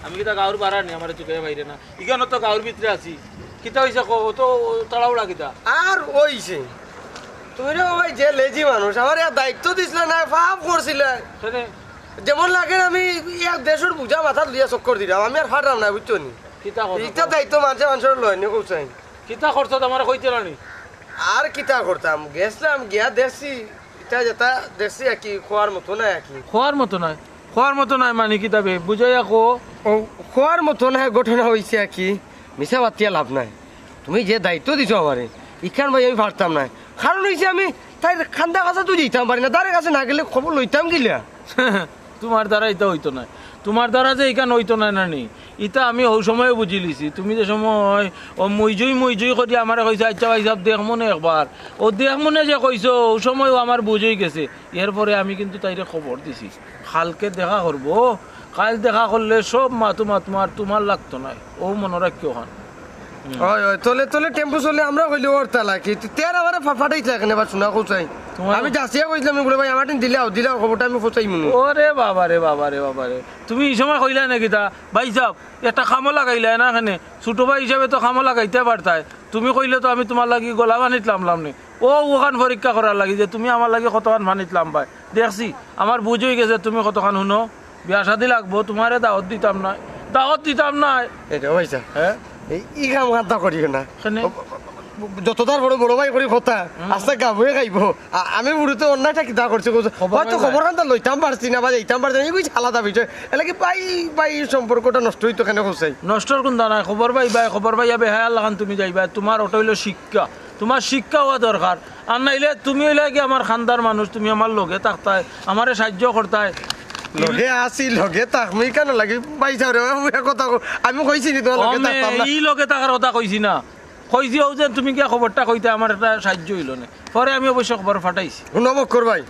আমি কিতা গাউর বারা নি, আমারে তুকাইয়া পাইরে না? ইখানো তো গাউর ভিতরে আছি। কিতা অইছে কও, অত তাড়াহুড়া কিতা? আর অইছে। তুমি রে ভাই যে লেজি মানুষ, আমারে এক দায়িত্ব দিছলা না, পাপ করছিলা। কেনে? যেমন লাগে আমি এক দেশর বুঝা মাথাত লইয়া চক্কর দিরাম, আমি আর পাররাম না, বুঝছো নি? কিতা কথা ইটা কও? দায়িত্ব মানষে মানষর লয় নি, কও চাই। কিতা করছো আমারে কইতে না নি? আর কিতা করতাম, গেছলাম, গিয়া দেখছি, ইটা যেটা দেখছি আর কি, কওয়ার মতো নায় আর কি। কওয়ার মতো নায়? কওয়ার মতো নায় মানে কিতা বে? বুঝাইয়া কও। ও, কওয়ার মতো নায়, ঘটনা অইছে আর কি। মিছা মাতিয়া লাভ নাই। তুমি যে দায়িত্ব দিছো আমারে, ইখান ভাই আমি পারতাম নায়। কারণ অইছে আমি তাইর কান্দা কাছা তো যাইতাম পারি না, তার কাছে না গেলে খবর লইতাম কিলা? তুমার দ্বারা ইতা অইতো নায়, তুমার দ্বারা যে ইখান অইতো নায় না নি, ইতা আমি হউ সময় বুঝিলিছি। তুমি যে সময় অউ মুইজুই মুইজুই করি আমারে কইছো, "আইচ্ছা ভাইসাব, দেখমুনে একবার।" অউ দেখমুনে যে কইছো, হউ সময়উ আমার বুঝ অইগেছে। এরপরে আমি কিন্তু তাইরে খবর দিছি, কাইলকে দেখা করবো। কাইল দেখা করলে সব মাতু মাতমু, আর তুমার লাগতো নায়, অউ মনো রাখিও অখান। হুম। অয়, অয়, তলে তলে টেম্পু চলে, আমরা কইলে অর তালা কি? তে, তে আর আমারে ফা-, ফাটাইছলা কেনে বা সোনা কও চাই? তুমার আমি যাচিয়া কইছলাম, বুলে ভাই, আমার টিন দিলাও, দিলাও, খবরটা আমি পৌঁছাইমুনে। ওরে বাবা রে, বাবা রে, বাবা রে। তুমি ই সময় কইলায় না কিতা? ভাইসাব, একটা কামো লাগাইলায় না কেনে? ছোট ভাই হিসাবে তো কামো লাগাইতায় পারতায়। তুমি কইলে তো আমি তুমার লাগি গলা পানিত লামলাম নে। অউ অখান পরীক্ষা করার লাগি যে তুমি আমার লাগি কতখান পানিত লামবায়। দেখছি, আমার বুঝ অইগেছে তুমি কতখান হুনো। বিয়া শাদি লাগবো, তুমারে দাওত দিতাম নায়, দাওত দিতাম নায়। এটা ভাইসাব, হ্যাঁ? এই, ই কাম কান্তা করিও না। কেনে? ও, যততার বড় বড় ভাই করি কথা, আস্তা গাবুয়ে খাইবো। আ-, আমি বুড়োতে অন্যায়টা কিতা করছি কইছো? হয়তো খবর খান্তা লইতাম পারছি না বা যাইতাম পারছি না, এগু আলাদা বিষয়। এর লাগি ভাই ভাই সম্পর্কটা নষ্ট অইতো কেনে কইছাই? নষ্টর কুনতা নাই, খবর পাইবায়, খবর পাইয়া বেহায়ার লাখান তুমি যাইবায়। তুমার ওটা অইলো শিক্ষা, তুমার শিক্ষা অওয়া দরকার। আর নাইলে তুমি অইলায় গি আমার খান্দার মানুষ, তুমি আমার লগে থাকতায়, আমারে সাইয্য করতায়। লগে আছি, লগে থাকমু, কেনে লাগি ভাই সাহেব রে, আমি কথা কই-, আমি কইছি নি তুমার লগে থাকতাম না। ই লগে থাকার কথা কইছি না। কইছি অউ যে তুমি গিয়া খবরটা কইতায়, আমার একটা সাইয্য অইলো নে। পরে আমি অবশ্য খবর পাঠাইছি। হুনো বক্কর ভাই,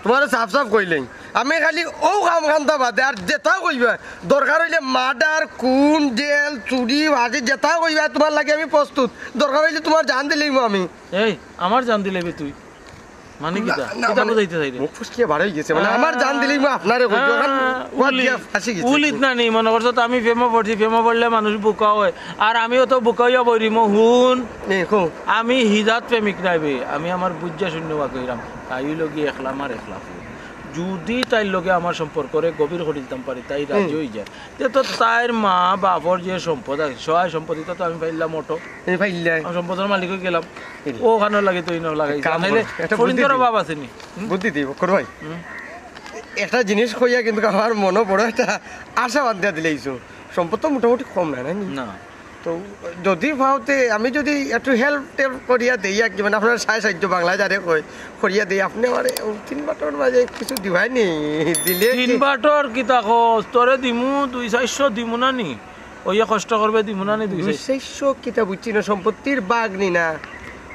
তুমারে সাফ সাফ কইলাম, আমি খালি অউ কাম খান্তা বাদে আর যেতা কইবায়, দরকার অইলে মার্ডার, খুন, জেল, চুরি, ফাঁসি, যেতা কইবায় তুমার লাগি আমি প্রস্তুত। দরকার অইলে তুমার জান দিলাইমু আমি। এই, আমার জান দিলাইবে তুই? মানে কিতা? না, কিতা মানে বুঝাইতে চাইরে? মুখ ফুসকিয়া বার অই গেছে। মানে, আমার জান দিলাইমু আপনারে কইতো। অখন হ্যাঁ, উলিত। ফাঁসি গেছে। উলিত না নি, মনো করছো তো আমি প্রেমো পড়ছি, প্রেমো পড়লে মানুষ বুকা অয়। আর আমিও তো বুকা অইয়া বইরিমু, হুন। আমি হিজাত প্রেমিক নায় বে, আমি আমার বুঝা শুনিয়া কইরাম। তাই অইলো গি একলা আমার একলা ফুয়া। যুদি তাইর লগে আমার সম্পর্করে গভীর করি দিতাম পারি, তাই রাজি অই যায়। তে তো তাইর মা বাপর যে সম্পদ আছে, সহায় সম্পত্তি তো আমি পাইলাম অটো। এই পাইলাই। আমি সম্পদর মালিক অই গেলাম। অখানর লাগি তো ইনো লাগাইছি। কাম নাইলে করো, একটা বুদ্ধি ফরিদর দিই। অভাব আছে নি? হুম? বুদ্ধি দিই, বক্কর ভাই। হুম। একটা জিনিস কইয়া কিন্তু আমার মনো বড় একটা আশা বান্ধিয়া দিলাইছো। সম্পদ তো মোটামুটি কম নায়, নায় নি? না। তো যুদি পাও তে আমি যুদি একটু help টেল্প করিয়া দেই আর কি, মানে আপনার সাহায্য সাহায্য বাংলায় যারে কয়, করিয়া দেই, আপনে আমারে অউ তিন বাটর মাঝে কিছু দিবায় নি, দিলে কি? তিন বাটর কিতা কস? তোরে দিমু দুই চাইরশো দিমু না নি? অইয়া কষ্ট করবে দিমু না নি দুই দুই চাইরশো? চাইরশো কিতা বুঝছি না, সম্পত্তির ভাগ নি না,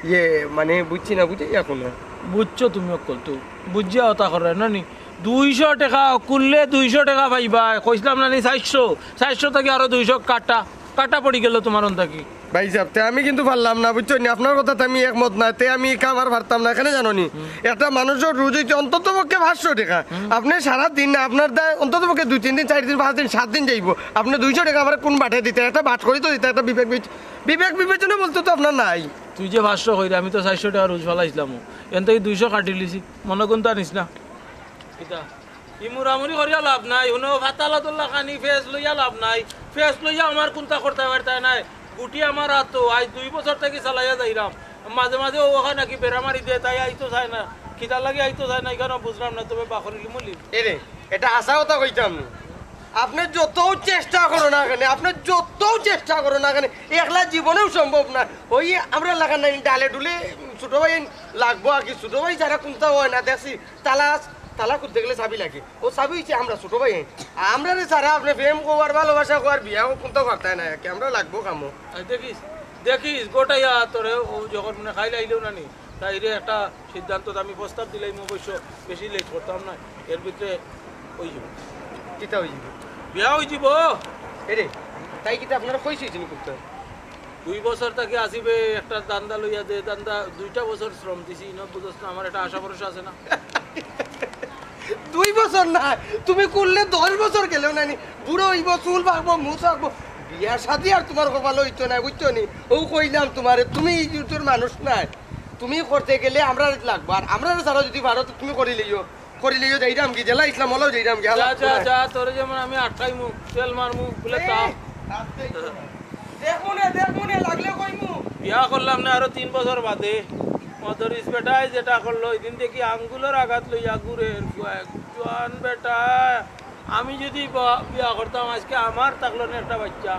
ইয়ে মানে বুঝছি না, বুঝাইয়া কও না। বুঝছো তুমি অকল তো, বুঝিয়া অতা কররায় না নি? দুইশো টেকা, কুল্লে দুইশো টেকা পাইবায়, কইছলাম না নি চাইরশো, চাইরশো থাকি আরো দুইশো কাটা, কাটা পড়ি গেলো তুমার অন থাকি। ভাই সাব, তে আমি কিন্তু পারলাম না, বুঝছো নি? আপনার কথাত আমি একমত নায়, তে আমি ই কাম আর পারতাম না, কেনে জানো নি? একটা মানুষর রুজি অইতে অন্তত পক্ষে পাঁচশো টেকা। আপনে সারা দিন না, আপনার দায় অন্তত পক্ষে দুই তিন দিন, চাইর দিন, পাঁচ দিন, সাত দিন যাইবো। আপনে দুইশো টেকা আমারে কুন বাটে দিতা, একটা বাট করি তো দিতা, একটা বিবেক বিচ-, বিবেক বিবেচনা বলতে তো আপনার নাই। তুই যে পাঁচশো কইরে, আমি তো চাইরশো টেকা রুজ ফালাইছলাম, এন থাকি দুইশো কাটিলিছি, মনো কুনতা নিস না। কিতা? ই মুরামুরি করিয়া লাভ নাই, হুনো, ফাতালাতুল্লাহ খানি ফেস লইয়া লাভ নাই, ফেস লইয়া আমার কুনতা করতায় পারতায় নায়। গুটি আমার আতো, আইজ দুই বছর থাকি চালাইয়া যাইরাম। মাঝে মাঝে অউ অখান নাকি বেড়া মারি দেয়, তাই আইতো চায় না। কিতার লাগি আইতো চায় না, ইখান বুঝরাম না, তবে বাখরিলিমু লি। এরে, এটা হাছা কথা কইতাম। আপনে যতউ চেষ্টা করো না কেনে, আপনে যতউ চেষ্টা করো না কেনে, একলা জীবনেও সম্ভব না। অউ আমরার লাখান নায়, ডালে ডুলে ছোট ভাই লাগবো আর কি, ছোট ভাই ছাড়া কুনতা অয় না, দেখছি। তালা, তালা খুলতে গেলে চাবি লাগে। অউ চাবি অইছে আমরা ছোট ভাই। আমরারে ছাড়া আপনে প্রেম কওয়ার, ভালোবাসা কওয়ার, বিয়া কুনতা করতায় নায়, কি আমরা লাগবো কামো। আই দেখিস, দেখিস, গোটাইয়া তোরে অউ যখন মানে খাইল আইলেও না নি, তাইরে একটা সিদ্ধান্ত আমি প্রস্তাব দিলাইমু, অবশ্য বেশি লেট করতাম না, এর ভিতরে অই যাইবো। কিতা অই যাইবো? বিয়া অই যাইবো। এরে, তাই কিতা আপনারে কইছে জিনি করতে? দুই বছর থাকি আসিফে একটা ধান্দা লইয়া দে, ধান্দা দুইটা বছর শ্রম দিছি, ইনো বুঝছ না, আমার একটা আশা ভরসা আছে না। দুই বছর না, তুমি করলে দশ বছর গেলেও না নি, বুড়া অইবো, চুল পাকবো, মুছ পাকবো, বিয়া শাদি আর তুমার কপালো অইতো নায়, বুঝছো নি? অউ কইলাম তুমারে, তুমি ই যুগর মানুষ নায়, তুমি করতে গেলে আমরারে লাগবো, আর আমরারে ছাড়া যুদি পারো তো তুমি করিলিও। করিলিও যাইরাম গি, যেলা ইসলাম অলাও যাইরাম গি, যা, হালা যা, যা, তোরে যেমন আমি আটকাইমু, তেল মারমু, বুলে এই, তা। আস্তে একটু। দেখমু নে, দেখমু নে, লাগলে কইমু। বিয়া করলাম না আরো তিন বছর বাদে। মদরিস বেটায় যেটা করলো, ওই দিন দেখি আঙ্গুলর আঘাত লইয়া ঘুরে, জোয়ান বেটা। আমি যুদি বা-, বিয়া করতাম, আইজকে আমার থাকলো না একটা বাইচ্চা,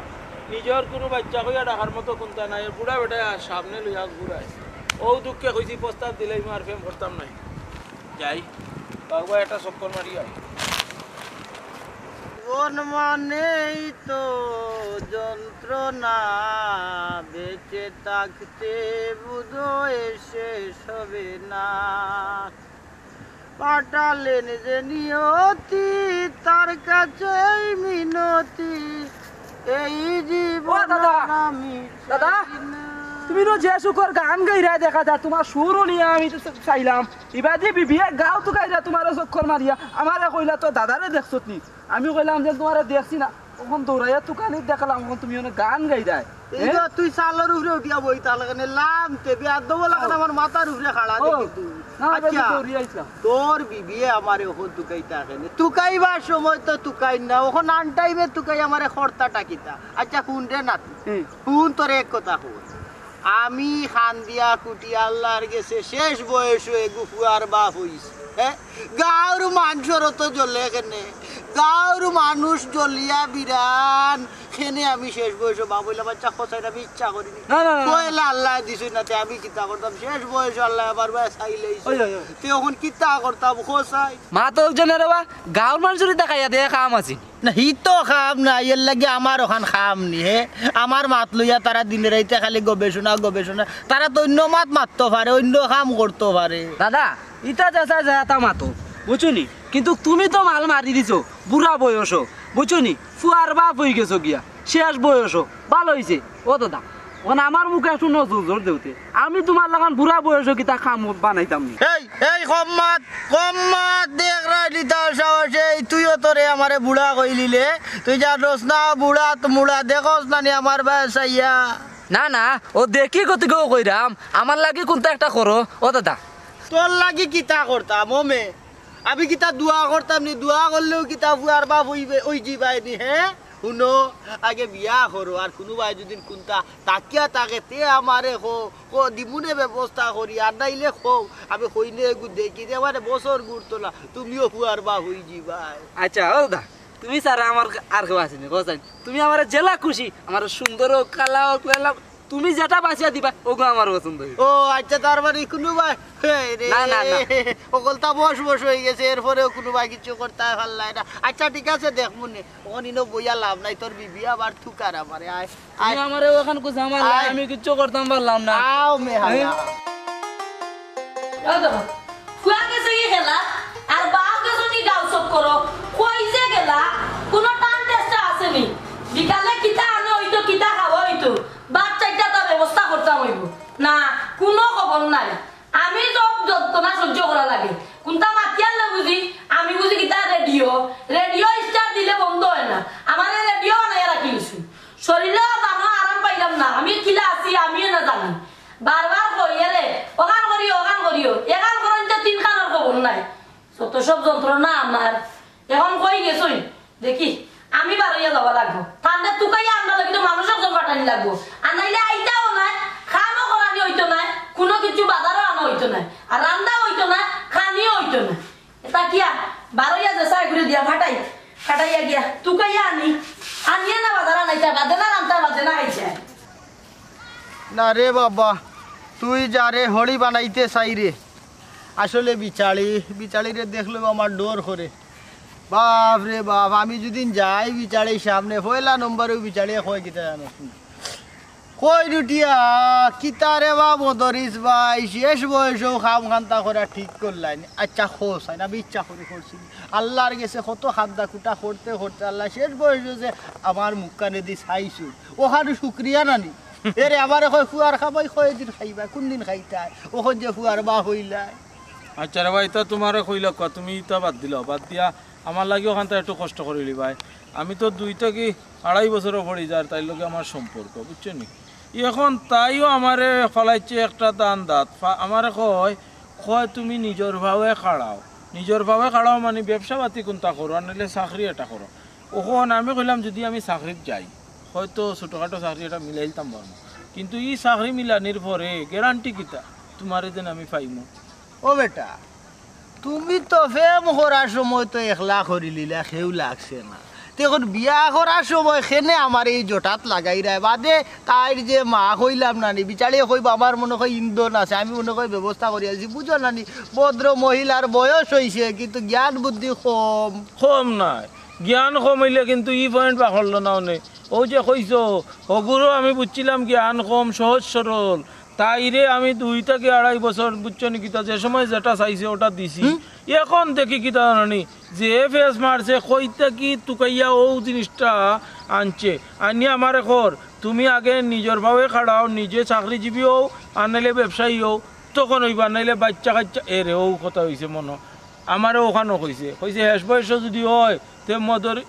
নিজর কুনু বাইচ্চা কইয়া ডাকার মতো কুনতা নাই, বুড়া বেটায় আর সামনে লইয়া ঘুরায়। অউ দুঃখে কইছি, প্রস্তাব দিলাইমু আর প্রেম করতাম নায়। যাই, বাবু, একটা চক্কর মারি আই। জীবন মানেই তো যন্ত্রণা, বেঁচে থাকতে বোধহয় শেষ হবে না। পাঠালেন যে নিয়তি, তার কাছেই মিনতি, এই জীবন ও দাদা, আমি দাদা, চাই না। তুমি তো যে সুখর গান গাইরায় দেখা যায়, তুমার সুরও নিয়া আমি তো চাইলাম। ইবাদি বিবিয়ে গাও তো গাইরা তুমারে চক্কর মারিয়া, আমারে কইলা তো দাদারে দেখছত নি? আমি কইলাম যে তুমারে দেখছি না, অখন দৌড়াইয়া তুকানিত দেখলাম, অখন তুমি অনে গান গাইরায়। এই এ? যে তুই চালর উপরে উঠিয়া বই, তার লাখান লামতে, বেয়াদব লাখান আমার মাথার উপরে খাড়া ও, দেখি তুই। না, আমি আচ্ছা, দৌড়িয়া আইছলাম। তোর বিবিয়ে আমারে অখন তুকাইতা কেনে? তুকাইবার সময় তো তুকাইর না, অখন আনটাইমে তুকাই আমারে খর্তা টাকিতা। আচ্ছা, হুন রে নাতি, হুম। হুন, তোরে এক কথা কই। আমি কান্দিয়া কুটি আল্লার গেছে শেষ বয়সো এগু ফুয়ার বাপ অইছি। হ্যাঁ, গাঁওর মানষর তো জ্বলে কেনে, গাঁওর মানুষ জ্বলিয়া বিরান কেনে আমি শেষ বয়সো বাপ অইলাম। আচ্ছা, কছাইন আমি ইচ্ছা করিনি। না, না, না, না। পয়লা আল্লায় দিছইন না, তে আমি কিতা করতাম? শেষ বয়সো আল্লায় আমার বায় চাইলাইছইন। ওই, ওই, ওই। তে অখন কিতা করতাম কছাইন? মাতউক যেনে রে বা, গাঁওর মানষরে দেখাইয়া দে কাম আছে। না, হি তো কাম না, এর লাগি আমার অখান কাম নি, হে। আমার মাত লইয়া তারা দিনে রাইতে খালি গবেষণা, গবেষণা। তারা তো অইন্য মাত মাততো পারে, অইন্য কাম করতো পারে। দাদা, ইতা যেছা যেতা মাতো, বুঝছো নি? কিন্তু তুমি তো মাল মারি দিছো, বুড়া বয়সো, বুঝছো নি? ফুয়ার বাপ অইগেছো গিয়া, শেষ বয়সো, ভালা অইছে। ও দাদা, অখন আমার মুখে একটু নজর দেউতে, আমি তুমার লাখান বুড়া বয়সো কিতা কাম বানাইতাম নি। এই, এই, কম মাত, কম মাত, দেখরায়নি তার সাহসে, এই তুইও তোরে আমারে বুড়া কইলিলে, তুই জানোস না বুড়াত মুড়া, দেখোস না নি আমার বায় চাইয়া। না, না, ও দেখি গতিকেউ কইরাম, আমার লাগি কুন্তা একটা করো, ও দাদা। তোর লাগি কিতা করতাম, ও মে? আমি কিতা দোয়া করতাম নি? দোয়া করলেও কিতা ফুয়ার বাপ অইবে, অইযিবায় নি, হে? হুনো, আগে বিয়া করো, আর কুনুবায় যুদি কুন্তা থাকিয়া থাকে, তে আমারে কও, কও, দিমুনে ব্যবস্থা করি, আর নাইলে কও, আমি কইনে এগু দেখি, তে আমারে বছর ঘুরতো না, তুমিও ফুয়ার বাপ অইযিবায়। আচ্ছা, ও দা, তুমি ছাড়া আমার আর কেউ আছে নি, কও চাইন। তুমি আমারে যেলা খুশি, আমারে সুন্দর অউক, কালা অউক, লেলা অউক, তুমি যেটা বাছিয়া দিবায়, ওগু আমার পছন্দ অইবো। ও আচ্ছা, তার মানে কুনুবায়, এই রে, না, না, না। অকলতা বয়স বয়স অইগেছে, এরপরেও কুনুবায় কিচ্ছু করতায় পারলায় না। আচ্ছা, ঠিক আছে, দেখমুনে। অখন ইনো বইয়া লাভ নাই, তোর বিবি আবার তুকার আমারে। আয়, তুমি আয়। আমারে অখান কো ঝামেলা, আয়। আমি কিচ্ছু করতাম পারলাম না। আও মে হালা। এই। ও দেখো, ফুয়া গেছে কি খেলা, আর বাপ গেছে নি গাঁও চক্করো, কই যে গেলা, কুনু টান টেস্টা আছে নি? বিকালে কিতা আনা অইতো, কিতা খাওয়া অইতো, ভাত চাইরটা তার ব্যবস্থা করতাম অইবো। না, কুনু খবর নাই। আমি সব যন্ত্রণা সহ্য করা লাগে। কুনতা মাতিয়ার না বুঝি, আমি বুঝি কিতা রেডিও, রেডিও স্টার্ট দিলে বন্ধ অয় না। আমারে রেডিও বানাইয়া রাখি দিছইন। শরীরেও জানো আরাম পাইলাম না, আমি কিলা আছি আমিও না জানি। বারবার কই, এরে, অখান করিও, অখান করিও, এখান করইন তো তিন কানর খবর নাই। যত সব যন্ত্রণা আমার। অখন কই গেছইন? দেখি, আমি বারইয়া যাওয়া লাগবো। তানরে তুকাইয়া আনবার লাগি তো মানুষ একজন পাঠানি লাগবো। আর নাইলে আইতাও নায়, কামও করানি অইতো নায়, কুনু কিচ্ছু বাজারও আনা অইতো নায়, আর রান্দা অইতো নায়, খানিও অইতো নায়। ইতা কিয়া? বারইয়া যে চাই ঘুরে দিয়া ফাটাই, ফাটাইয়া গিয়া তুকাইয়া আনি, আনিয়া না বাজার আনাইতা, বাদে না রান্দা, বাদে না খাইতা। না রে বাবা, তুই যারে হড়ি বানাইতে চাইরে, আসলে বিচালি, বিচালিরে দেখলেউ আমার ডর করে। বাপ রে বাপ, আমি যুদিন যাই বিচালির সামনে, পয়লা নম্বরেউ বিচালিয়ে কয় কিতা জানোস নি? কই রুটিয়া, কিতা রে বা মদরিছ ভাই, শেষ বয়সেও কাম কান্তা করা ঠিক করলায় নি? আচ্ছা, কও চাইন, আমি ইচ্ছা করি করছি নি? আল্লার গেছে কত কান্দা কুটা করতে করতে আল্লায় শেষ বয়সেও যে আমার মুখখানেদি চাইছইন, অখান শুকরিয়া না নি? এরে আমারে কয় ফুয়ার কামাই কয়দিন খাইবায়, কুনদিন খাইতায়? অখন যে ফুয়ার বাপ অইলায়। আচ্ছা রে বা, ইতা তুমারে কইলাম, তুমি ইতা বাদ দিলাও, বাদ দিয়া আমার লাগি অখানতা একটু কষ্ট করিলিবায়। আমি তো দুই থাকি আড়াই বছরও পড়ি যার তাইর লগে আমার সম্পর্ক, বুঝছো নি? অখন তাইও আমারে ফালাইছে একটা দান্দাত, ফা-, আমারে কয়, কয়, "তুমি নিজর পাওয়ে খাড়াও।" নিজর পাওয়ে খাড়াও মানে ব্যবসা পাতি কুনতা করো, আর নাইলে চাকরি এটা করো। অখন আমি কইলাম, "যুদি আমি চাকরিত যাই, হয়তো ছোটখাটো চাকরি এটা মিলাইলতাম পারমু, কিন্তু ই চাকরি মিলানির পরে গ্যারান্টি কিতা তুমারে যেন আমি পাইমু?" ও বেটা, তুমি তো প্রেম করার সময় তো একলা করিলিলা, কেউ লাগছে না। তে অখন বিয়া করার সময় কেনে আমারে ই জটাত লাগাইরায়? বাদে তাইর যে মা কইলাম না নি, বিচালিয়ে কইবো আমার মনে কয় ইন্ধন আছে, আমি মনে কয় ব্যবস্থা করি আছি, বুঝো না নি? ভদ্র মহিলার বয়স অইছে, কিন্তু জ্ঞান বুদ্ধি কম। কম নায়, জ্ঞান কম অইলে কিন্তু ই point বার করলো না অনে। অউ যে কইছো, হগুরও আমি বুঝছিলাম জ্ঞান কম, সহজ সরল। তাইরে আমি দুই থাকি আড়াই বছর, বুঝছো নি কিতা, যে সময় যেটা চাইছে ওটা দিছি। হুম। অখন দেখি কিতা জানো নি, যে ফেস মারছে, কই থাকি তুকাইয়া অউ জিনিসটা আনছে। আনিয়া আমারে কর, "তুমি আগে নিজর পাওয়ে খাড়াও, নিজে চাকরিজীবী অও, আর নাইলে ব্যবসায়ী অও, তখন অইবা, নাইলে বাইচ্চা কাইচ্চা।" এরে, অউ কথা অইছে মনো। আমারে অখানও কইছে, কইছে, "শেষ বয়সো যুদি অয়, তে মদর-,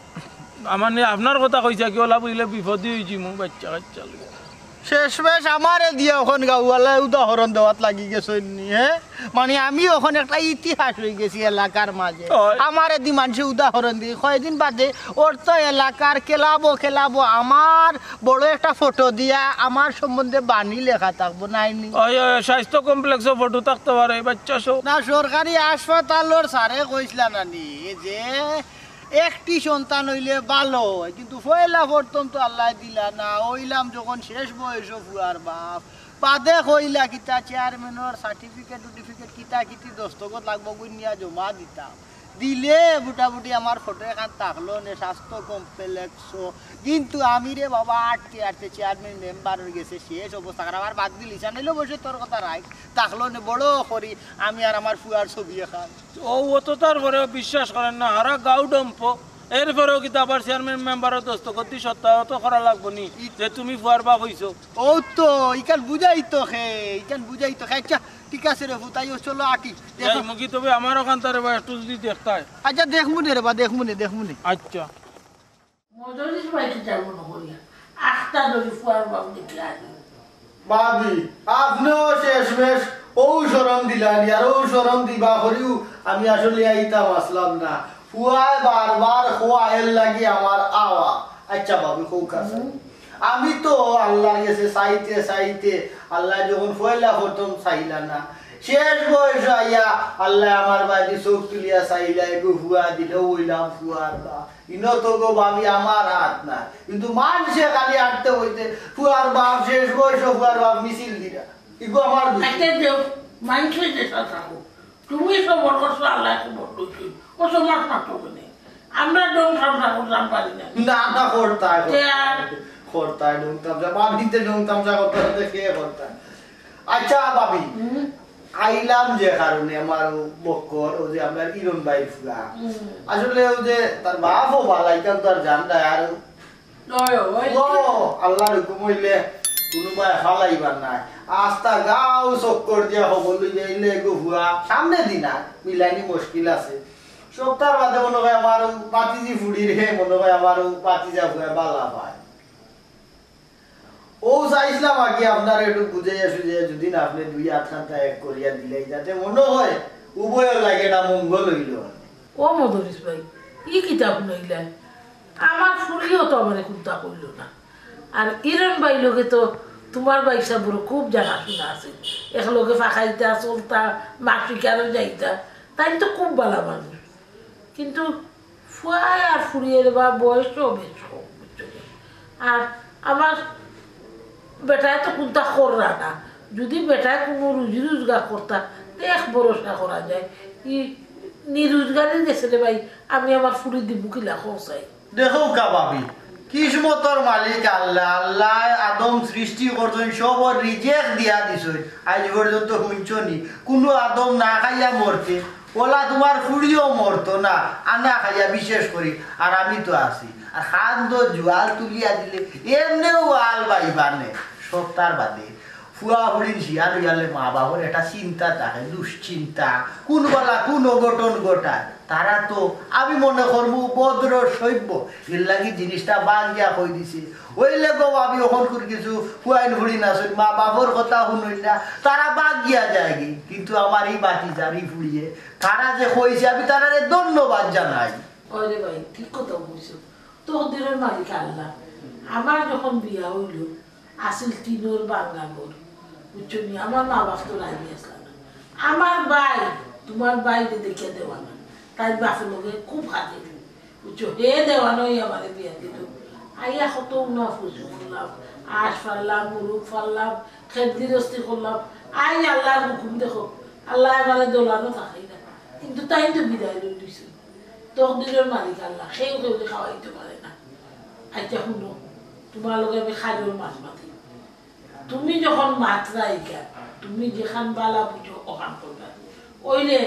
আমার নি-, আপনার কথা কইছে কি, অলা বুঝলে বিপদই অইযিমু, বাইচ্চা কাইচ্চা লইয়া।" শেষমেশ আমারে দিয়া অখন গাঁওয়ালায় উদাহরণ দেওয়াত লাগি গেছইন নি, হে? মানে আমি অখন একটা ইতিহাস অইগেছি এলাকার মাঝে। অয়। আমারে দি মানষে উদাহরণ দি, কয়দিন বাদে অর্থ এলাকার ক্লাবো ক্লাবো আমার বড় একটা ফটো দিয়া আমার সম্বন্ধে বাণী লেখা থাকবো, নাইনি? অয়, অয়, স্বাস্থ্য কমপ্লেক্সো ফটো থাকতে পারে, বাচ্চা সব। না, সরকারি হাসপাতালর স্যারে কইছলা নানি যে একটি সন্তান অইলে ভালো অয়, কিন্তু পয়লা প্রথম তো আল্লায় দিলা না, অইলাম যখন শেষ বয়সো ফুয়ার বাপ, বাদে কইলা কিতা চেয়ারম্যানর সার্টিফিকেট উর্টিফিকেট কিতা কিতি দস্তখত লাগবো, গুইন্নিয়া জমা দিতাম। দিলে মোটামুটি আমার ফটো এখান থাকলো নে স্বাস্থ্য কমপ্লেক্সো, কিন্তু আমি রে বাবা আটতে আটতে চেয়ারম্যান মেম্বারর গেছে শেষ অবস্থা খারাপ, আর বাদ দিলি সানাইলো বসে তোর কথা রাইট থাকলো নে বড় করি আমি আর আমার ফুয়ার ছবি এখান। ও, ও তো তারপরেও বিশ্বাস করেন না, হারা গাঁও ডম্প। এরপরেও কিতা আবার চেয়ারম্যান মেম্বারর দস্তখত দি সত্যায়িত করা লাগবো নি যে তুমি ফুয়ার বাপ অইছো? ও তো, ইখান বুঝাই তো খে, ইখান বুঝাই তো খে। আচ্ছা, ঠিক আছে রে ফুতাইও, চলো আটি। দেখো। এই মুখী তবে আমার ওখান তারে বা একটু যদি দেখতায়। আচ্ছা, দেখমু নে রে বা, দেখমু নে, দেখমু নে। আচ্ছা। মজলিস ভাই কিতা মনো করিয়া আখতা ধরি ফুয়ার বাপ দেখি আগে। ভাবি, আপনেও শেষমেশ ও শরম দিলানি, আর ও শরম দিবা করিও আমি আসলে আইতাম আসলাম না। ফুয়ায় বারবার খোয়া এর লাগি আমার আওয়া। আচ্ছা ভাবি, খোকা স্যার। হুম। আমি তো আল্লাহর গেছে চাইতে চাইতে, আল্লাহ যখন পয়লা প্রথম চাইলা না, শেষ বয়স আইয়া আল্লাহ আমার বাড়ি চোখ তুলিয়া চাইলা, এগু ফুয়া দিলে অইলাম ফুয়ার বাপ। ইনো তো গো ভাবি আমার হাত না, কিন্তু মানষে খালি আটতে অইতে ফুয়ার বাপ, শেষ বয়স ফুয়ার বাপ মিছিল দিরা। ইগু আমার দুষ। আচ্ছা, দেও, মানষে যেতা থাকো, তুমি সবর করছো, আল্লাহ খবর লইছি, ও সমাজ মাত্র কেনে। আমরা ডং তামসা করতাম পারি না। না, না, করতায়, তে আর? করতায় ডং তামসা, ভাবিতে ডং তামসা করতায়, তে কে করতায়? আচ্ছা, ভাবি, হুম? আইলাম যে কারণে আমার ও বক্কর, ও যে আপনার ইরন ভাই ফুয়া, হুম। আসলে ও যে তার বাপও বালা, ইখান তো আর জান না, আর অয়, অয়। ও, আল্লাহর হুকুম অইলে কুনুবায় ফালাইবার নায়। আস্তা গাঁও চক্কর দিয়া খবর লইয়া আইলে গো ফুয়া, সামনে দিন আর মিলানি মুশকিল আছে। সপ্তাহ বাদে মনো অয় আমার ও ভাতিজি ফুড়িরে, মনো অয় আমার ও ভাতিজা ফুয়া বালা পায়। ও চাইছিলাম আর কি আপনারে একটু বুঝাইয়া সুঝাইয়া যদি না আপনে দুই আধ ঘন্টা এক করিয়া দিলাই, যাতে মনো অয় উভয়র লাগি এটা মঙ্গল অইলো। ও মদরিস ভাই, ই কিতা হুনাইলায়? আমার ফুড়িও তো আমারে কুন্তা কইলো না। আর ইরন ভাই লগে তো তুমার ভাই সাবর খুব জানাশুনা আছে, একলগে ফাঁকাইতা, চলতা, মাসিকারও যাইতা, তাইন তো খুব বালা মানুষ। কিন্তু ফুয়ায় আর ফুড়িয়ে রে বা বয়সও বেশ কম, বুঝছো নি? আর আমার বেটায় তো কুন্তা কররা না, যদি বেটায় কুনু রুজি রুজগার করতা, তে এক ভরসা করা যায়। ই নিরুজগারি গেছে রে ভাই, আমি আমার ফুড়ি দিমু কিলা খরচাই। দেখো কা ভাবি, কিসমতর মালিক আল্লাহ, আল্লাহ আদম সৃষ্টি করছইন, সবর রিজেক দিয়া দিছইন। আইজ পর্যন্ত হুনছো নি, কুনু আদম না খাইয়া মরতে? ওলা তুমার ফুড়িও মরতো না, আনা খাইয়া বিশেষ করি, আর আমি তো আছি। আর খান তো জুয়াল তুলিয়া দিলে, এমনেও আল বাইবানে, সপ্তাহ বাদে। ফুয়া ফুড়ির শিয়াল হইয়ালে মা বাবার একটা চিন্তা থাকে, দুশ্চিন্তা, কোন বেলা কোন অঘটন ঘটায়। তারা তো, আমি মনে করমু, ভদ্র সভ্য, এর লাগি জিনিসটা বাদ গিয়া কই দিছে। ওই লেগো আমি ওখান করে কিছু ফুয়াইন ফুড়ি না শুনি, মা বাবার কথা শুনই না, তারা বাদ গিয়া যায়গি। কিন্তু আমার এই বাতি জারি ফুড়িয়ে, তারা যে কইছে, আমি তারারে ধন্যবাদ জানাই। ওরে ভাই, ঠিক কথা কইছো। তকদিরের মালিক আল্লাহ। আমার যখন বিয়া হইল, আসিল টিনর বাংলা ঘর, বুঝছো নি? আমার মা বাপ তো রাজি আসলা না। আমার ভাই, তোমার ভাই যে দেখিয়া দেওয়ানা, তাই বাপের লগে খুব কাজে, বুঝছো? হে দেওয়ানাই আমারে বিয়া দিল। আইয়া কত উনা ফুসু করলাম, আশ ফারলাম, মুরুক ফারলাম, খেত গিরস্তি করলাম। আই আল্লাহর হুকুম দেখো, আল্লাহ আমারে দোলানো থাকাই না। কিন্তু তাই তো বিদায় লই দিছে। তকদিরের মালিক আল্লাহ, কেউ কেউরে খাওয়াইতে পারে না। আচ্ছা, শুনো, তোমার লগে আমি খাজর মাছ মাতি। তুমি যখন মাতরায় ইখান, তুমি যেখান বালা বুঝো, ওখান করবা। ওইলে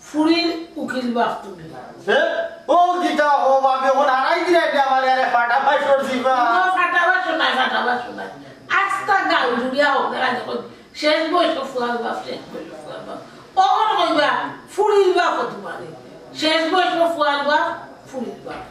ফুড়ির উকিল বাপ তুমি। হে? ও গীতা, ও বাবা, এখন হারাই দিলে এটা আমার আরে ফাটা ফাঁসর দিবা। কোনো ফাটা ফাঁসর নাই, ফাটা ফাঁসর নাই। আস্তা গাল জুড়িয়া হোক, দেখা দেখো, শেষ বয়স ফুয়ার বাপ, শেষ বয়স ফুয়ার বাপ। ওখানে কইবা, ফুড়ির বাপ তোমারে। শেষ বয়স ফুয়ার বাপ, ফুড়ির বাপ।